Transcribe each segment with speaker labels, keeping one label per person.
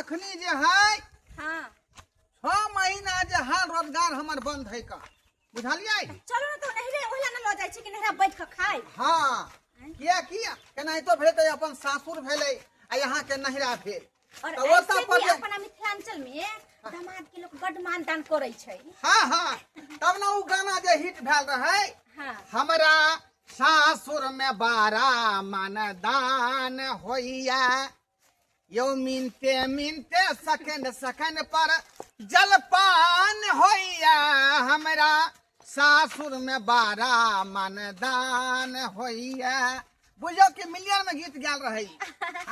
Speaker 1: अखनी जे है
Speaker 2: हाँ
Speaker 1: 6 महीना जे हाल रोजगार हमर बंद है का बुझलियै
Speaker 2: चलो ना तो नहिरे ओहिला ना लऽ जाइ छी कि नहिरा बैठ कऽ खाइ
Speaker 1: हाँ किया किया केनाहितो भेलै तऽ अपन सासुर भेलै आ यहाँ के नहिरा भेल
Speaker 2: और
Speaker 1: तऽ ओतऽ
Speaker 2: ऐसे
Speaker 1: पर
Speaker 2: भी
Speaker 1: जे
Speaker 2: अपना मिथिलांचल में दामाद के लोग बड मानदान करै छै
Speaker 1: हाँ हाँ तब ने उ गाना जे हिट भेल रहै
Speaker 2: हाँ
Speaker 1: हमरा सासुर में बारा मानदान होइया यौ मिनते मिनते सेकंड सेकंड पर जलपान होइया हमरा सासुर में बारा मानदान होइया बुझियौ कि मिलियन में गीत गायल रहै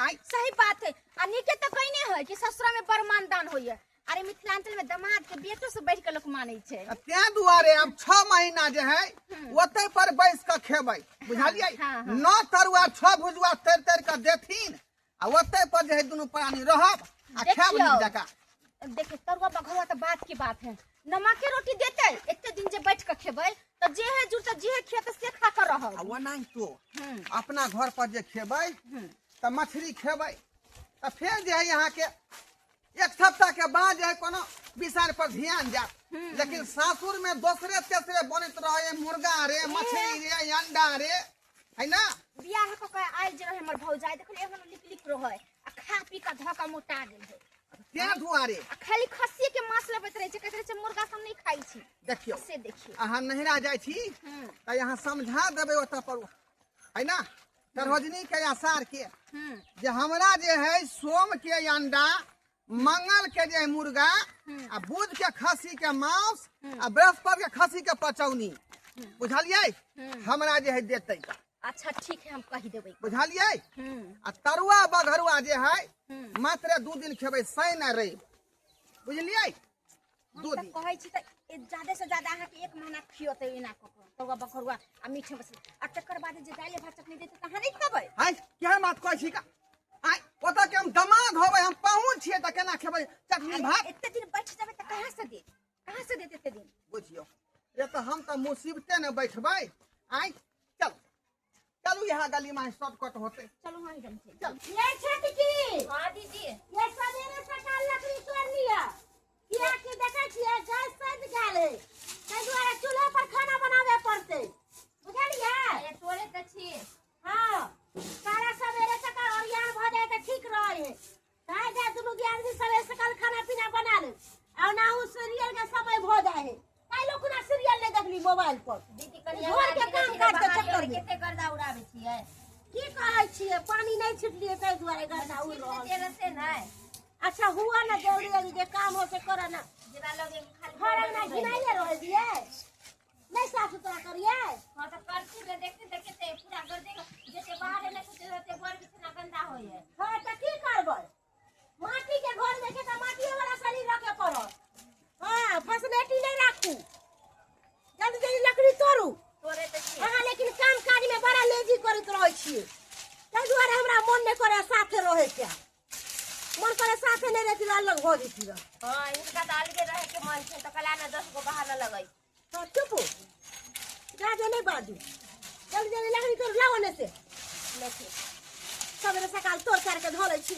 Speaker 1: आइ
Speaker 2: सही बात है आ नीके तो कहने है कि ससुरा में बड़ मानदान होइया अरे मिथिलांचल में दामाद के बेटो से बढ़ के लोग मानै छै
Speaker 1: तें दुआरे आब 6 महीना जे है ओतै पर बैस कऽ खेबै बुझलियै
Speaker 2: हाँ, हाँ।
Speaker 1: 9 तरुआ 6 भुजुआ तर तर कऽ देथिन आ ओतै पर जे है दुनू प्राणी रहब आ खायब
Speaker 2: देखियौ।
Speaker 1: नीक जकाँ
Speaker 2: देखिए तरुआ बघरुआ तो बात की बात है नमक के रोटी देते एते दिन जे बैठ के खेबै तो जे है जुट जे है खेत से खा के रहब
Speaker 1: आ ओनाहितो
Speaker 2: हम्म,
Speaker 1: अपना घर पर जे खेबै
Speaker 2: हम्म।
Speaker 1: तऽ मछली खेबै तऽ फेर जे है अहाँके एक सप्ताह के बाद जे है कोनो विषय पर ध्यान जायत लेकिन सासुर में दोसरे तेसरे बनैत रहे मुर्गा रे मछली रे अंडा रे है ना
Speaker 2: बियाह क के आयल जे रहे हमर भौजाई देखल एहन लिक लिक रहे आ खा पी के धऽ के मोटा गेल है
Speaker 1: तें दुआरे
Speaker 2: आ खाली खस्सी के मांस लबैत रहे छै कहैत रहे छै मुर्गा सब नहीं खाइ छी
Speaker 1: देखियौ
Speaker 2: से देखियौ
Speaker 1: अहाँ नहिरा जाइ छी
Speaker 2: हम्म,
Speaker 1: तऽ यहाँ समझा देबै ओतऽ पर है ना सरोजनी के या सार के
Speaker 2: हम्म,
Speaker 1: जे हमरा जे है सोम के अंडा मंगल के जे है मुर्गा आ बुध के खस्सी के मांस आ बृहस्पति के खस्सी के पचौनी बुझलियै हमरा जे है देतै
Speaker 2: अच्छा ठीक है हम कहि देबै
Speaker 1: बुझलियै
Speaker 2: हम्म,
Speaker 1: आ तरुआ बघरुआ जे है
Speaker 2: हम्म।
Speaker 1: मात्र 2 दिन खेबै शनि आ रवि बुझलियै
Speaker 2: हम
Speaker 1: दू
Speaker 2: तऽ
Speaker 1: दिन
Speaker 2: कहै छी तऽ ज्यादा से ज्यादा अहाँके 1 महीना खियतै एना कऽ कऽ तरुआ बघरुआ आ मीठ मसला आ तकर बाद जे दालि भात चटनी देतै तऽ अहाँ नहि खेबै
Speaker 1: आइ केहन बात कहै छी का आइ ओतऽ के हम दमाद होबै हम पाहुन छियै तऽ केना खेबै चटनी
Speaker 2: अरे,
Speaker 1: भात
Speaker 2: एते दिन बैठ जेबै तऽ कहाँ से देत कहाँ से देत एते दिन
Speaker 1: बुझियौ रे तऽ हम तऽ मुसीबते ने बैठबै आइ चल चलू यहाँ गली में शॉर्टकट होते
Speaker 2: चलू वहीं जम छै
Speaker 1: चल
Speaker 3: ये छोटकी
Speaker 2: हां दीदी
Speaker 3: ये सवेरे सकाल लकड़ी तोड़ लिया किया कि देखै छियै गैस सैद गेल है ताहि दुआरे चूल्हा पर खाना बनाबे पड़तै बुझलियै
Speaker 2: अरे तोरे तऽ छी
Speaker 3: हाँ सारा सवेरे सकाल ओरियान भऽ जाय तऽ ठीक रहै है ताहि जाय दुनू दियादनी सवेरे सकाल खाना पीना बना ले आ ओना ओ सीरियल के समय भऽ जाइ है काल्हि कोना सीरियल नहि देखली मोबाइल पर
Speaker 2: दीदी कनि
Speaker 3: घर के काम काज के चक्कर में
Speaker 2: कते गर्दा उड़ाबै छियै
Speaker 3: की कहै छियै पानी नहि छिटलियै ताहि दुआरे गर्दा उड़ रहल
Speaker 2: छिट देते से नहि
Speaker 3: अच्छा हुआ ना जल्दी जल्दी जे काम हो से कर ना
Speaker 2: जेना लगे खाली
Speaker 3: घर अंगना घिनाइले रह दिए नहीं साफ सुथरा करिए
Speaker 2: हां तऽ करती ने देखते देखते पूरा गर्दे जते बाहर ने कुछ रहते घर बिछना गंदा होय है
Speaker 3: हाँ तो की करबै माटी के घर में के तऽ माटिए वाला शरीर रखे पड़त हाँ फसलेटी नहीं राखू जल्दी जल्दी लकड़ी तोड़ू
Speaker 2: तोरे तऽ छी
Speaker 3: अहाँ लेकिन काम काज में बड़ा लेजी करैत रहै छियै ताहि दुआरे हमरा मन नहि करे साथे रहै के मन करे साथे नहि रहती अलग भऽ जेती रह
Speaker 2: हां इनका तऽ अलगे रहे के मन छै तऽ कला ने 10 गो बहाना लगै
Speaker 3: हाँ चुप हो जादे नहीं बाजू जल्दी जल्दी लकड़ी तोड़ लाओ ने से
Speaker 2: देखिए
Speaker 3: सवेरे सकाल तोड़ कर के धो लै छी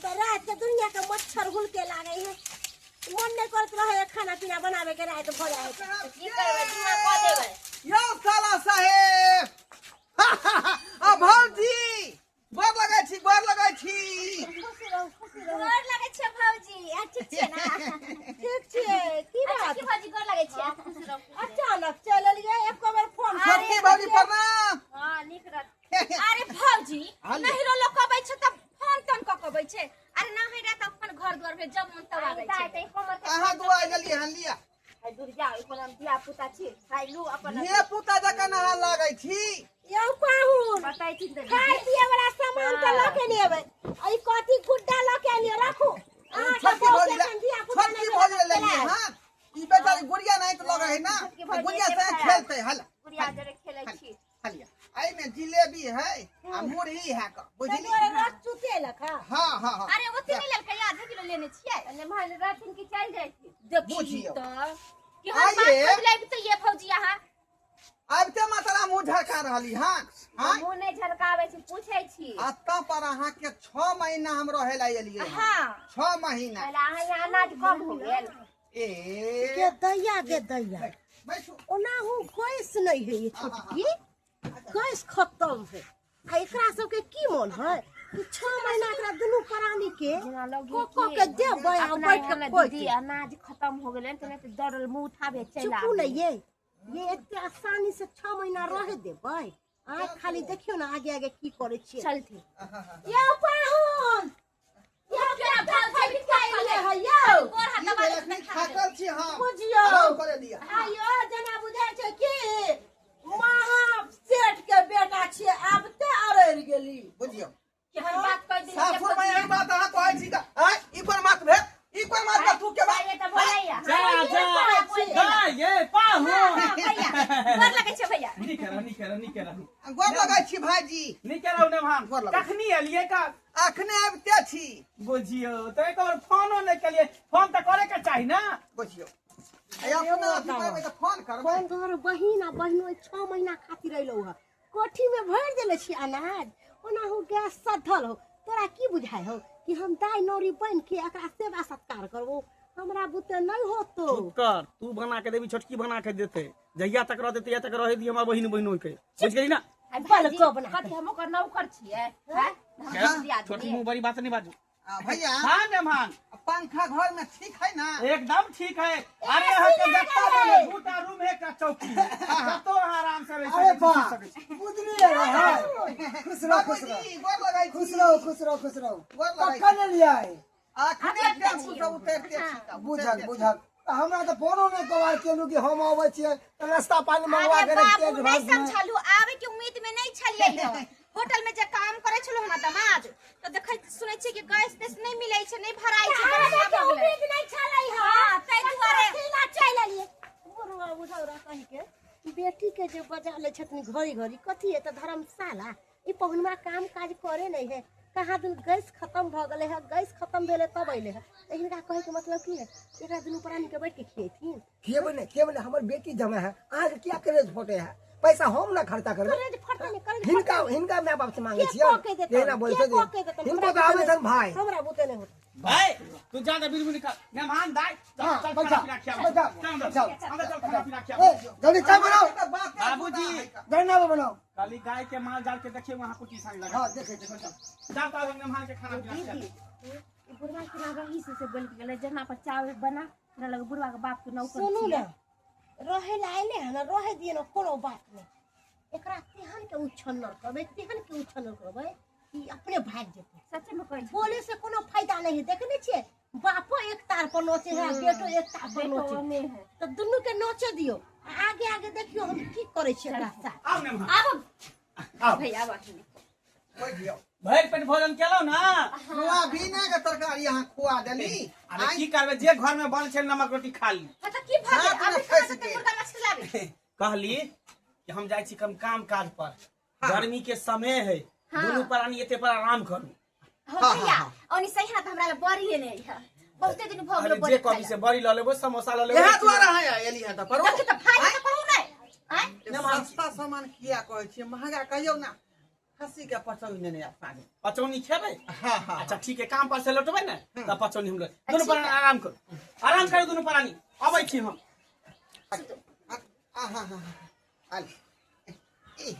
Speaker 3: तऽ रात के दुनिया के मच्छर हुलके लागे है मन नहीं करत रहे है खाना पीना बनावे के रात भर जाए
Speaker 2: तऽ की करबै धुआं कऽ देबै
Speaker 1: यौ साला साहेब आ भौजी गोर लगै छी गोर लगै छी
Speaker 3: खुश रहू खुश रहू
Speaker 2: गोर लगै छै भौजी आ ठीक छै ना
Speaker 3: ठीक छियै की
Speaker 2: अच्छा
Speaker 3: बात
Speaker 2: की भौजी गोर लगै छै खुश रहू
Speaker 3: अचानक चलि एलियै एको बेर फोन
Speaker 1: छोटकी भौजी प्रणाम
Speaker 2: हां नीक रह अरे भौजी
Speaker 1: हाल।
Speaker 2: नहीं रो लोग अबै छै तऽ फोन तोन कऽ के अबै छै अरे ना है तऽ अपन घर द्वार में जब मन तब आबै छै
Speaker 1: अहाँ दुआ गेलियै हन लिअ
Speaker 2: धिया पुता छी खाइ लू अपन
Speaker 1: धिया पुता जकाँ अहाँ लागै छी
Speaker 3: यौ पाहुन
Speaker 2: बताइ छी तऽ
Speaker 3: खाय पिए वाला सामान तऽ लऽ के नहि एबै आ ई कथी गुड्डा लऽ के एलियै राखू अहाँके
Speaker 1: छोटकी
Speaker 3: बहू
Speaker 1: भौजी
Speaker 3: के एखन धिया-पुता
Speaker 1: छोटकी
Speaker 3: नहि
Speaker 1: भौजी
Speaker 3: भेल,
Speaker 1: लेलियै
Speaker 3: चलायब।
Speaker 1: हँ ई बेचारी गुड़िया नहीं तऽ लगै है ना
Speaker 2: छोटकी भौजी
Speaker 1: गुड़िया
Speaker 2: एते
Speaker 1: से
Speaker 2: खायब।
Speaker 1: खेलतै हल
Speaker 2: गुड़िया जरे खेलै छी
Speaker 1: हलिया एहिमे जिलेबी है आ मुरही है क
Speaker 3: ताहि
Speaker 1: बुझली
Speaker 3: दुआरे रस चुतेलक हँ
Speaker 1: हाँ हाँ हाँ
Speaker 2: अरे ओते नहि लेलकै आधा किलो लेने छियै
Speaker 4: ने रहथिन कि चलि जाइ
Speaker 2: देखी
Speaker 1: बुझियौ।
Speaker 2: तऽ कि हम बात
Speaker 1: आइए।
Speaker 2: बदलाबि तऽ ये भौजी अहाँ
Speaker 1: आबिते मातरा मुँह झरका रहली हन। आँय?
Speaker 2: मुँह नहि झरकाबै छी, पूछै छी।
Speaker 1: एतऽ पर अहाँके 6 महीना हम रहै लए एलियै।
Speaker 2: हाँ।
Speaker 1: 6 महीना।
Speaker 2: पहिले अहाँ यहाँ अनाज कम हो गेल।
Speaker 1: ए
Speaker 3: गे दैया, गे दैया।
Speaker 1: बैसू।
Speaker 3: ओनाहु गैस नहि है, छोटकी गैस खत्म है। आ एकरा सबके की मन है कि 6 महीना एकरा दुनू प्राणी के
Speaker 2: जेना लगे
Speaker 3: को को के देबै आ
Speaker 2: अपना
Speaker 3: बैठ के
Speaker 2: यहाँ
Speaker 3: खोइते।
Speaker 2: दीदी अनाज खत्म हो गेलै तऽ नहि तऽ दौड़ल मुँह उठाबे चलि
Speaker 3: चुपू
Speaker 2: आबी।
Speaker 3: ने ये एते आसानी से 6 महीना रह देबै? आइ खाली देखियौ ने आगे आगे की करै छियै।
Speaker 2: चलथिन।
Speaker 3: यौ पाहुन, यौ
Speaker 2: केना
Speaker 3: केना खाइले है यौ?
Speaker 2: गोर हाथ
Speaker 1: की
Speaker 2: दबा
Speaker 1: भेल?
Speaker 2: देतै
Speaker 1: एखनी
Speaker 2: खा लेबै।
Speaker 1: थाकल छी हम।
Speaker 3: बुझियौ।
Speaker 1: आराम करे दिअ।
Speaker 3: आइयो जेना बुझाइ छै कि महा सेठ के बेटा छियै, आबते अरड़ि गेली।
Speaker 1: बुझियौ।
Speaker 2: केहन बात कहि देली।
Speaker 1: सासुर में एहन बात अहाँ कहै छी तऽ आँय, ई कोन बात भेल? ई कोन बात भेल? तू के बात?
Speaker 2: तऽ बोलैया।
Speaker 4: जा जा जा ये पाहुन।
Speaker 2: हाँ, भैया गोर लगै छै भैया।
Speaker 4: नीक रहू, नीक रहू, नीक रहू।
Speaker 1: गोर लगै छी भाईजी।
Speaker 4: नीक रहू नेभान।
Speaker 1: गोर लगै।
Speaker 4: कखनी एलियै का?
Speaker 1: अखने आबिते छी।
Speaker 4: बुझियौ तऽ एक बार फोनो नहि केलियै। फोन तऽ करे के चाही ना।
Speaker 1: बुझियौ, अपना अथी करबै तऽ फोन करबै।
Speaker 3: कोन तोहर बहिन आ बहिनो 6 महीना खातिर अयलौ हँ, कोठी में भरि देले छी अनाज, ओनाहु गैस सधल हो। तोरा की बुझाइ हो कि हम दाइ नौरी बनि के एकरा सेवा सत्कार करबो? हमरा बुते नहीं होतो।
Speaker 4: चुप कर। तू बना के देबी, छोटकी बना के देते। जहिया तक रहते तहिया तक रहे दी हमरा बहिन बहिनो के, बुझ गेली ना?
Speaker 2: आ भाईजी,
Speaker 3: बलको बना के।
Speaker 2: कथी हम ओकर नौकर छियै? हैं? हम दियादनी।
Speaker 4: छोटकी मुंह बड़ी बात नहीं बाजू।
Speaker 1: आ, भैया।
Speaker 4: हाँ मेहमान।
Speaker 1: पंखा घर में ठीक है ना?
Speaker 4: एकदम ठीक है। अरे यहाँ के जत्ता में दूटा रूम है, एकटा चौकी है, कतो अहाँ आराम से रह
Speaker 5: अरे
Speaker 4: सकै छी,
Speaker 5: वाह,
Speaker 4: सुति सकै छी।
Speaker 5: बुझली है। खुश रहो, खुश रहो।
Speaker 1: बाबूजी, गोर लगै छी।
Speaker 5: खुश रहो, खुश रहो, खुश रहो।
Speaker 1: गोर लगै छी।
Speaker 5: कखन एलियै?
Speaker 1: अखने टेम्पू से उतरते छी तऽ।
Speaker 5: बुझल बुझल। तऽ हमरा तऽ फोनो नहि कबार केलू कि हम अबै छियै तऽ नाश्ता पानी मंगवा
Speaker 2: अरे
Speaker 5: के रखतियै
Speaker 2: बाबू, नहीं
Speaker 5: एडवांस में।
Speaker 2: समझलू, आवे के उम्मीद में नहीं छलियै हम। होटल में जे काम करै छलहुँ ना दमाद, तऽ देखै सुनै छियै कि गैस तैस नहि मिलै छै, नहि भराइ छै,
Speaker 3: आबे
Speaker 2: बड़ा
Speaker 3: के
Speaker 2: भऽ गेलै।
Speaker 3: उम्मीद नहीं छलै हँ।
Speaker 2: हाँ, ताहि दुआरे।
Speaker 3: अकेला चलि एलियै। बुढ़वा बुढ़ौरा कहि के बेटी के जे बजा लै छथिन घड़ी घड़ी, कथी है तऽ धर्मशाला। ई पहुनमा काम काज करे नहीं है। कहाँ दिन गैस खत्म भऽ गेलै है, गैस खत्म भेलै तब अयलै है। तऽ हिनका कहैके मतलब की है? एकरा दुनू प्राणी के बैठ के खियेथिन?
Speaker 5: खिएबै नहि, खिएबै नहि। हमर बेटी जमा है, अहाँके किया करेज फटे है? पैसा हम ना खर्चा करबै।
Speaker 3: करेज फटतै नहि, करेज
Speaker 5: हिनका
Speaker 3: फटतै।
Speaker 5: हिनका my बाप से मांगे
Speaker 3: के
Speaker 5: छियै।
Speaker 3: कऽ के देतनि?
Speaker 5: एना बोलै
Speaker 3: के
Speaker 5: छथिन।
Speaker 3: कऽ के देतनि?
Speaker 5: हिनको
Speaker 3: हमरा
Speaker 5: तऽ आबै
Speaker 3: बुते
Speaker 5: छनि भाय।
Speaker 3: हमरा बुते नहि होतै।
Speaker 4: भाई तू जा दे बिलकुल निकाल मेहमान दाई, चल।
Speaker 5: हाँ,
Speaker 4: चल
Speaker 5: बैठा,
Speaker 4: खाना पीना खियाबो।
Speaker 5: बैठा,
Speaker 4: चल अंदर,
Speaker 5: चल।
Speaker 4: अंदर चल, खाना पीना खियाबो।
Speaker 5: ए, जल्दी चाय बनाओ।
Speaker 4: बाबूजी।
Speaker 5: जल्दी नाव बनाओ।
Speaker 4: काली गाय के माल जाल के देखिए वहां कुटी सानी लगा।
Speaker 5: हाँ, देखे देखो, चल।
Speaker 4: चल तो मेहमान के खाना पीना खियाबो।
Speaker 2: ई बुढ़वा केना रही से बोल के गेलै, जेना पर चावल बना हमरा लग बुढ़वा के बाप के नौकर
Speaker 3: सुनू
Speaker 2: छियै।
Speaker 3: ने, रहे ला अयलै हन, रहे दिए ने, कोनो बात नहि। एकरा तेहन के उछन्नर करबै, तेहन के उछन्नर करबै कि अपने भागि जेतै।
Speaker 2: सच में कहै छी।
Speaker 3: बोले से कोनो फायदा नहीं है। देखने छियै, बापो एक तार पर नोचे है, बेटो एक तार पर
Speaker 2: बेटो
Speaker 3: नोचे।
Speaker 2: ओने है।
Speaker 3: तऽ दुनू के नोचे दियौ। आगे आगे देखियौ हम की करै छियै एकरा साथ।
Speaker 4: आउ मेहमान।
Speaker 2: आब
Speaker 4: आउ।
Speaker 2: भैया, आब अखनी।
Speaker 1: बुझियौ।
Speaker 4: भरि पेट भोजन केलौ ना?
Speaker 1: सोयाबीने के तरकारी अहाँ खुआ देली।
Speaker 4: अरे की करबै, जे घर में बनल छै नमक रोटी खा ली।
Speaker 2: हाँ, तऽ की भऽ गेल?
Speaker 1: हाथ में
Speaker 2: अभी
Speaker 1: फँसि
Speaker 2: खाना तऽ
Speaker 1: गेल।
Speaker 2: मुर्गा मछली लाबी।
Speaker 4: कहली कि हम जाइ छी कम काम काज पर, गर्मी के समय है,
Speaker 2: हाँ।
Speaker 4: दुनू प्राणी एते पर आराम करू।
Speaker 2: हो
Speaker 1: हाँ,
Speaker 2: भैया,
Speaker 1: हाँ,
Speaker 2: ओनी सही हाथ हमरा लग बड़ी ने है। बहुते दिन भऽ गेल
Speaker 4: अरे
Speaker 2: बड़ी
Speaker 4: जे कभी
Speaker 2: खाइला।
Speaker 4: से बड़ी लऽ लेबो, समोसा लऽ लेबो।
Speaker 1: इएह दुआरे अहाँ एली हँ तऽ परो।
Speaker 2: देखी तऽ भाई तऽ कहू नहि। आँय?
Speaker 1: सस्ता सामान किया कहै छियै? महंगा कहियौ ना। खस्सी के पचौनी नेने आयब साँझ।
Speaker 4: पचौनी खेबै?
Speaker 1: हाँ, हाँ।
Speaker 4: अच्छा ठीक है, काम पर से लौटबै ने तऽ पचौनी हम लऽ दुनू
Speaker 2: ठीक
Speaker 4: प्राणी
Speaker 2: है।
Speaker 4: आराम करू, आराम करू दुनू प्राणी, अबै छी हम।
Speaker 1: हाँ हाँ हाँ आली। ई,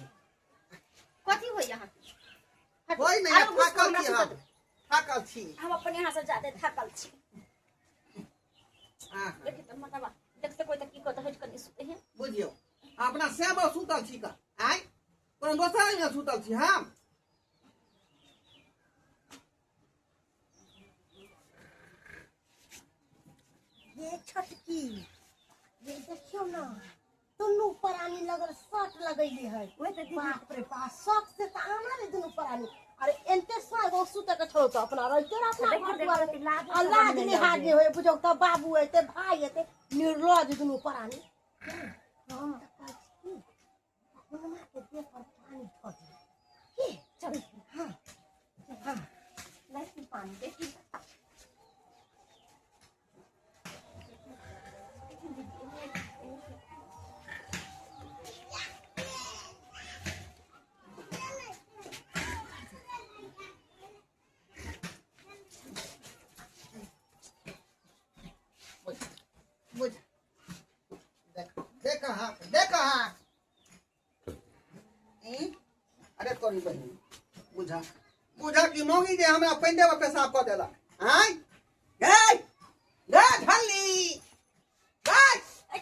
Speaker 2: कथी होई अहाँ?
Speaker 1: होई नहि,
Speaker 2: आरो घुस
Speaker 1: थाकल
Speaker 2: हमरा
Speaker 1: छी
Speaker 2: सुतऽ
Speaker 1: हम।
Speaker 2: दू।
Speaker 1: थाकल छी।
Speaker 2: हम अपन यहाँ से ज्यादा थाकल छी।
Speaker 1: हाँ,
Speaker 2: देखी तऽ मतबा देखते कोई तऽ की कहत, हटि कऽ सुते हैं।
Speaker 1: बुझियौ, अपना सेवा सुतल छी का? आँय, कोनो दोसर में सुतल छी हम?
Speaker 3: ये छोटकी, ये देखियौ ने, दुनू प्राणी लगल शर्ट लगैले है।
Speaker 2: ओहि तऽ दीदी।
Speaker 3: बाप रे बाप, शौक से तऽ आना रे दुनू प्राणी। अरे एनते साँझ सुते के छौ तऽ अपना रहिते रह अपना
Speaker 2: देखी,
Speaker 3: घर
Speaker 2: देखी,
Speaker 3: दुआर।
Speaker 2: देखी, लाज
Speaker 3: आ लाज
Speaker 2: नहि
Speaker 3: लिहाज
Speaker 2: लगे।
Speaker 3: नहि होय बुझौ तऽ बाबू एते भाई एते निर्लज दुनू प्राणी।
Speaker 2: हाँ।
Speaker 3: तऽ कहै छी की, हुनमा के देह पर पानी धऽ दियौ की?
Speaker 2: चल।
Speaker 3: हाँ हाँ।
Speaker 2: लाइट में पानी देखी।
Speaker 1: बुझ देख देख हाथ देख हाथ ई अरे तोरी बहिन बुझा बुझा कि मौगी जे हमरा पेंडे में पेशाब कऽ देलक आय गै गै झल्ली गै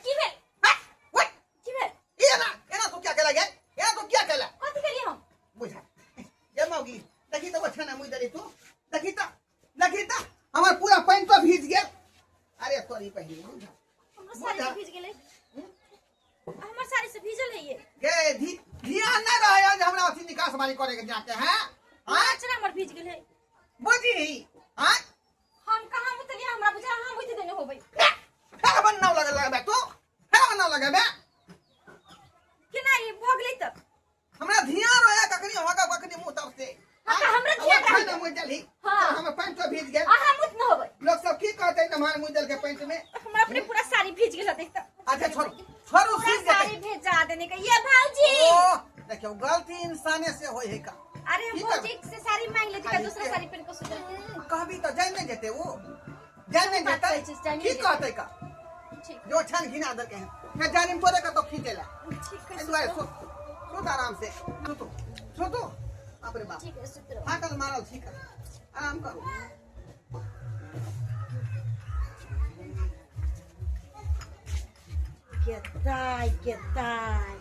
Speaker 2: की भेल
Speaker 1: हट वट
Speaker 2: की भेल
Speaker 1: एना एना तू क्या केला गै एना तू क्या केला
Speaker 2: कथी केलियै हम
Speaker 1: बुझा ये मौगी देखी तो ओछाना मुइ देली तू देखी तो देखी तो हमर पूरा पैंट तो भीज गेल अरे तोरी बहिन बुझा
Speaker 2: हमर साड़ी से भीज गेलै हमर साड़ी से भीजल है ये
Speaker 1: गे ध्यान नहीं रहे जे हमरा अथी निकास बारी करे के जाके हैं आय
Speaker 2: अचरा हमर भीज गेलै
Speaker 1: बुझी आय
Speaker 2: हम कहाँ मुतलियै हमरा बुझा हम मुति देने होबै
Speaker 1: फेर बननाव लगल लगबे तू फेर बननाव लगबे
Speaker 2: केना ई भऽ गेलै तऽ
Speaker 1: हमरा ध्यान रहे कखनी होगा कखनी मुंह तब से
Speaker 2: हाँ, तऽ हमरा ध्यान
Speaker 1: रहे
Speaker 2: रहे।
Speaker 1: मुँह जलही
Speaker 2: हाँ।
Speaker 1: हमर पैंट तो भीज गेल
Speaker 2: अहाँ मुत न होबै
Speaker 1: लोग सब की कहते नमहर मुँह जल के पैंट में
Speaker 2: हमरा अपने पूरा साड़ी भीज गेल देखता
Speaker 1: अच्छा छोड़ो छोड़ो
Speaker 2: पूरा
Speaker 1: सीख
Speaker 2: साड़ी
Speaker 1: जेतै
Speaker 2: भेजा देने का ये भौजी
Speaker 1: ओ देखियो गलती इंसाने से होय है का
Speaker 2: अरे हम
Speaker 1: की
Speaker 2: भौजी से साड़ी मांग लेती का
Speaker 1: खाली
Speaker 2: दूसरा
Speaker 1: के-
Speaker 2: साड़ी पहन के सुत रहती
Speaker 1: कहबी तो जान नहीं जेते वो जान नहीं
Speaker 2: बात कहै
Speaker 1: जेते
Speaker 2: छी, जान
Speaker 1: की
Speaker 2: नहीं
Speaker 1: कहते का
Speaker 2: ठीक
Speaker 1: जो छन घिना देलके हैं मैं जानिम तोरे का तो खींचेला
Speaker 2: ठीक है
Speaker 1: एहि दुआरे सुत सुत आराम से सुतो सुतो बाप रे बाप
Speaker 2: ठीक है सुत रहो
Speaker 1: थाकल मारल ठीक है आराम करू
Speaker 3: केताय केताय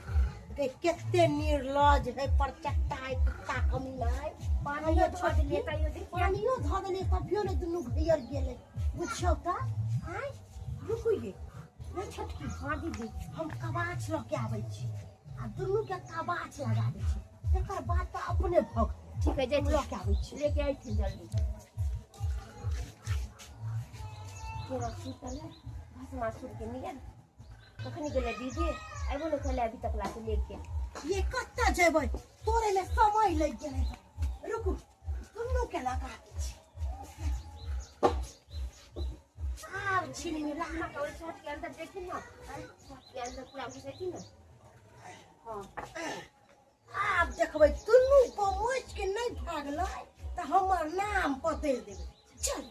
Speaker 3: गे केते निर्लज है पर चट्टाय कुत्ता कमीना है
Speaker 2: पानियो धऽ देलियै तैयो देखियौ
Speaker 3: पानियो धऽ देलियै तभियो ने दुनू घैयर गेलै बुझियौ तऽ आँय रुकू ये रे छोटकी
Speaker 2: हाँ दीदी
Speaker 3: हम कबाछ लऽ के आबै छी आ दुनू के कबाछ लगा दै छी तकर बाद तऽ अपने भऽ गेलै
Speaker 2: ठीक है
Speaker 3: हम
Speaker 2: जाय
Speaker 3: लऽ के आबै छी
Speaker 2: लेके आई थी जल्दी केना सुतल है भस्मासुर के नियन कखनी गेलै दीदी अयबो नहि खेलै अभी तक लाके लेके
Speaker 3: ये कतऽ जेबै तोरे में समय लागि गेलै रुकू दुनू के लगा दै छी आब छिनी ला
Speaker 2: अहाँ के ओहि शर्ट के अंदर देखी ना शर्ट के अंदर पूरा घुसैती ना हाँ
Speaker 3: आब देखबै दुनू बमोच के नहि भागलै तऽ हमर नाम बदलि देबै चल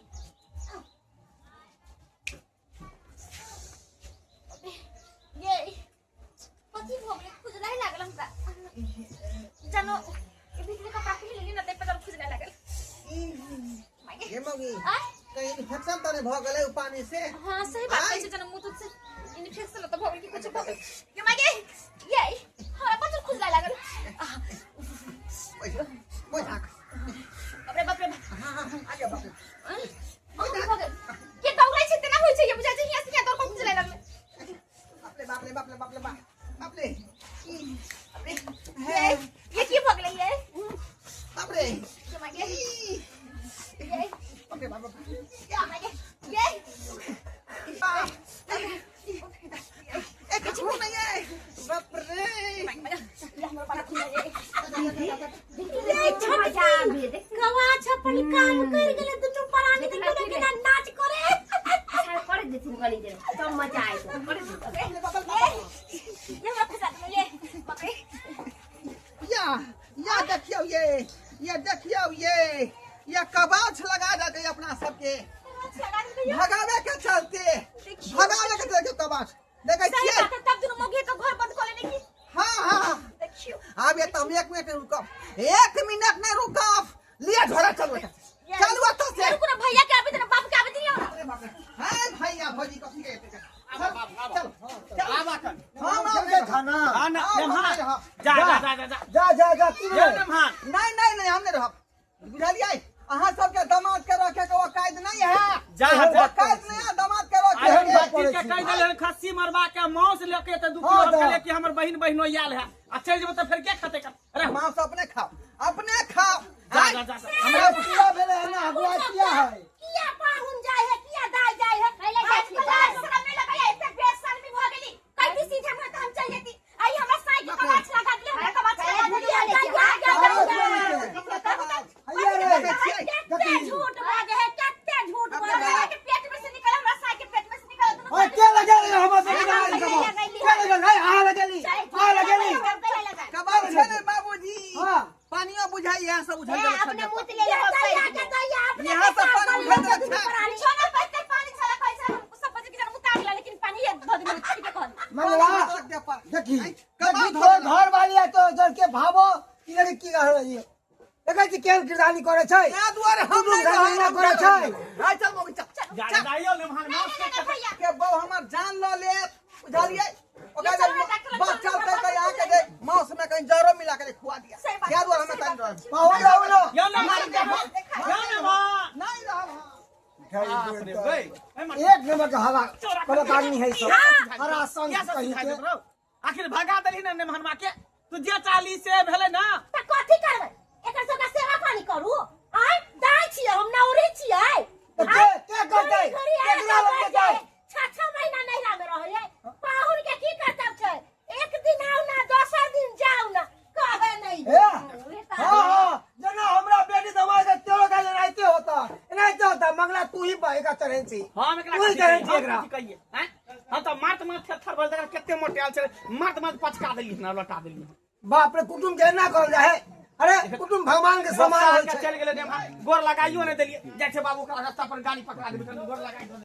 Speaker 2: ये कथी भऽ गेलै खुजलाइ लागल हमरा जानो ई भीतरी कपड़ा पहिर लेली ना ताहि पर खुजलाइ लागल
Speaker 1: हे मौगी
Speaker 2: आय
Speaker 1: कहीं इन्फेक्शन तऽ नहि भऽ गेलै ओ पानी से
Speaker 2: हाँ सही बात
Speaker 1: आय।
Speaker 2: कहै छै जानो मुँह तुह से इन्फेक्शन तऽ भऽ गेल कि कुछ भऽ गेल ये माय गे ये हमरा बड़ खुजलाइ लागल आह,
Speaker 1: बैठ बैठ
Speaker 2: बाप रे बाप रे बाप
Speaker 1: हाँ हाँ हाँ आ जा बाप रे
Speaker 2: कथी भऽ गेल के दौड़ै छै तेना होइ छै ये बुझाइ छै हियाँ से हियाँ दौड़ कऽ खुजलाइ लागलै
Speaker 1: बाप रे बाप रे बाप रे बाप रे बाप बाप रे
Speaker 2: बाप रे ये ये की भऽ गेलै ये
Speaker 1: बाप रे
Speaker 2: ये माय गे ये
Speaker 1: बाप रे बाप रे
Speaker 2: ये माय गे ये
Speaker 1: एक छू नहीं है बाप रे
Speaker 2: ये हमर पाला खुजलाइ
Speaker 3: रे छोटकी कबाछ अपन काम करि गेलै दुनू प्राणी के कोनो केना नाच करे
Speaker 2: करे देथिन कनी देर तब मजा आयत करे ये हमरा खुजला देलौ ये बाप रे
Speaker 1: या या देखियौ ये देखियौ ये कबाछ लगा देलकै अपना सबके
Speaker 2: लगा देलकै ये।
Speaker 1: भगावे के चलते
Speaker 2: देखियौ।
Speaker 1: भगावे के चलते कबाछ देखै
Speaker 2: सही
Speaker 1: छियै
Speaker 2: बात है तब दुनू मौगी के घर बंद कऽ लेने की
Speaker 1: हाँ हाँ
Speaker 2: देखियौ
Speaker 1: आब ये तो हम एक मिनट नहीं रुकब एक मिनट नहीं रुकब लिया झोरा चलू एतऽ से। चलू एतऽ से
Speaker 2: रुकू ना भैया के आबे दे ना बाप के आबे दियौ ना
Speaker 1: अरे बाप रे हाय भैया भौजी कथी के एते
Speaker 4: आबा बाप, आबा।
Speaker 1: चल चल
Speaker 4: आबा कन।
Speaker 1: हम
Speaker 5: हम
Speaker 1: आब
Speaker 5: खाना
Speaker 4: हाँ ना,
Speaker 1: आओ,
Speaker 4: नमहान।
Speaker 1: हाँ।
Speaker 4: जा जा जा जा जा
Speaker 5: जा जा जा की
Speaker 4: जा
Speaker 5: भेलै?
Speaker 4: नमहान।
Speaker 1: नहीं नहीं नहीं हम नहीं रहब बुझलियै अहाँ सबके दामाद के रखे के औकात नहीं है
Speaker 4: जा जा
Speaker 1: औकात नहीं है दामाद के रखे
Speaker 4: आइ हम
Speaker 1: के
Speaker 4: बच्ची के कहि देलियै हन, खस्सी मरबा के मांस लऽ के तऽ दू
Speaker 5: हाँ,
Speaker 4: किलो हम
Speaker 5: जा।
Speaker 4: कहलियै कि हमर बहिन बहिनो आयल है आ चलि जेबै तऽ फेर के खेतै कर अरे
Speaker 1: मांस अपने खाओ अपने खाओ
Speaker 4: जा
Speaker 1: आइ,
Speaker 4: जा जा जा।
Speaker 5: हमरा किया भेलै एना अगुआ किया है
Speaker 3: किया पाहुन जाइ है किया दाइ जाइ है
Speaker 2: पहिले जाइ छी
Speaker 3: दाइ
Speaker 2: शरम नहि लगैया एते बेशर्मी भऽ गेली कैदी सीधे मुँह तऽ हम चलि जेती आई हमरा साई के कबाछ लगा देले हमरा कबाछ लगा देले
Speaker 5: हैया रे
Speaker 1: देखै छियै
Speaker 3: कते झूठ बाजै है कते झूठ बाजै
Speaker 2: हमरा के पेट में से निकल हमरा साई के पेट में से निकल दुनू
Speaker 5: ओए के लगेली हमर बेटी के के लगेली है अहाँ लगेली अहाँ लगेली
Speaker 1: कबाब छै ने बाबूजी
Speaker 5: हाँ।
Speaker 1: पानियो बुझाइ यहाँ सब उझल देलक
Speaker 2: अपने
Speaker 1: छलै।
Speaker 2: मुँह ले
Speaker 3: दैया के दैया अपने
Speaker 1: यहाँ सब पानी उझल देलक छै
Speaker 2: छोना पत्ते पानी छला कहै छै हम सब बजे के जन मुता गेला लेकिन पानी
Speaker 5: लड़की
Speaker 1: कबाब
Speaker 5: देखी
Speaker 1: धऽ
Speaker 5: तोर
Speaker 1: देलक।
Speaker 5: घर वाली है तो जर के भावो ई लड़की की कह रही है देखै छी केहन किरदानी करे छै
Speaker 1: ताहि दुआरे हम
Speaker 5: दुनू
Speaker 1: नहि
Speaker 5: घर
Speaker 1: रहब,
Speaker 5: महिना
Speaker 1: हम
Speaker 5: करे छै।
Speaker 1: हाय चल मौगी चल
Speaker 4: जा
Speaker 1: चल
Speaker 4: जाइयो ने वहाँ माउस के
Speaker 2: नहीं, भैया।
Speaker 1: के बहु हमर जान लऽ लेत बुझलियै ओकरा
Speaker 2: ये
Speaker 1: जे
Speaker 2: चलो, डॉक्टर
Speaker 1: बस
Speaker 2: लग चलो,
Speaker 1: चलते
Speaker 2: डॉक्टर
Speaker 1: तऽ
Speaker 2: लग
Speaker 1: अहाँके जे माउस में कहीं जरो मिला के खुआ दिया
Speaker 2: सही बात,
Speaker 1: ताहि दुआरे हम
Speaker 2: सही
Speaker 1: एतऽ
Speaker 2: बात।
Speaker 1: रहब
Speaker 5: पाहुन रहू ने
Speaker 4: यो ने मार यो ने मार
Speaker 1: नहि रहब हम।
Speaker 4: बाप रे बे ए मत
Speaker 5: एक नंबर के हवा गलत आदमी है सब हरा संग
Speaker 4: क्या सब
Speaker 5: कही
Speaker 4: सिखाइ
Speaker 5: के
Speaker 4: देत रहो आखिर भगा देलही ने नेमहनमा के तू जे चाली से भेलै ना
Speaker 3: त कथी करबै एकर सबके सेवा पानी करू आय दाइ छियै हम नौरी छियै
Speaker 5: तऽ के के करतै केकरा लग जेतै
Speaker 3: छह छह महीना नैहरा में रहै पाहुन के की करतब छै एक दिन आउ ना दोसर दिन जाउ ना कहे नहीं
Speaker 5: हे हाँ हाँ जना हमरा बेटी दमाद के तेरो का एनाहिते होता एनाहिते होता मंगला तू ही बा एका चढ़ेन छी
Speaker 4: हम एकरा
Speaker 5: तू ही
Speaker 4: कथी
Speaker 5: चढ़ेन छी
Speaker 4: कहियै? हम
Speaker 5: एकरा
Speaker 4: कथी कहियै हैं हम तऽ मारत मारत थेथर भर देख कते मोटायल छलै मारत मारत पचका देलियै ना लौटा देलियै
Speaker 5: बाप रे कुटुम के एना कहल जाए अरे कुटुम भगवान के समान होय छै
Speaker 4: चलि गेलै गोर लगाइयो नहि देलियै जाइ छै बाबू ओकरा रास्ता पर गाड़ी पकड़ा देबै गोर लगाइ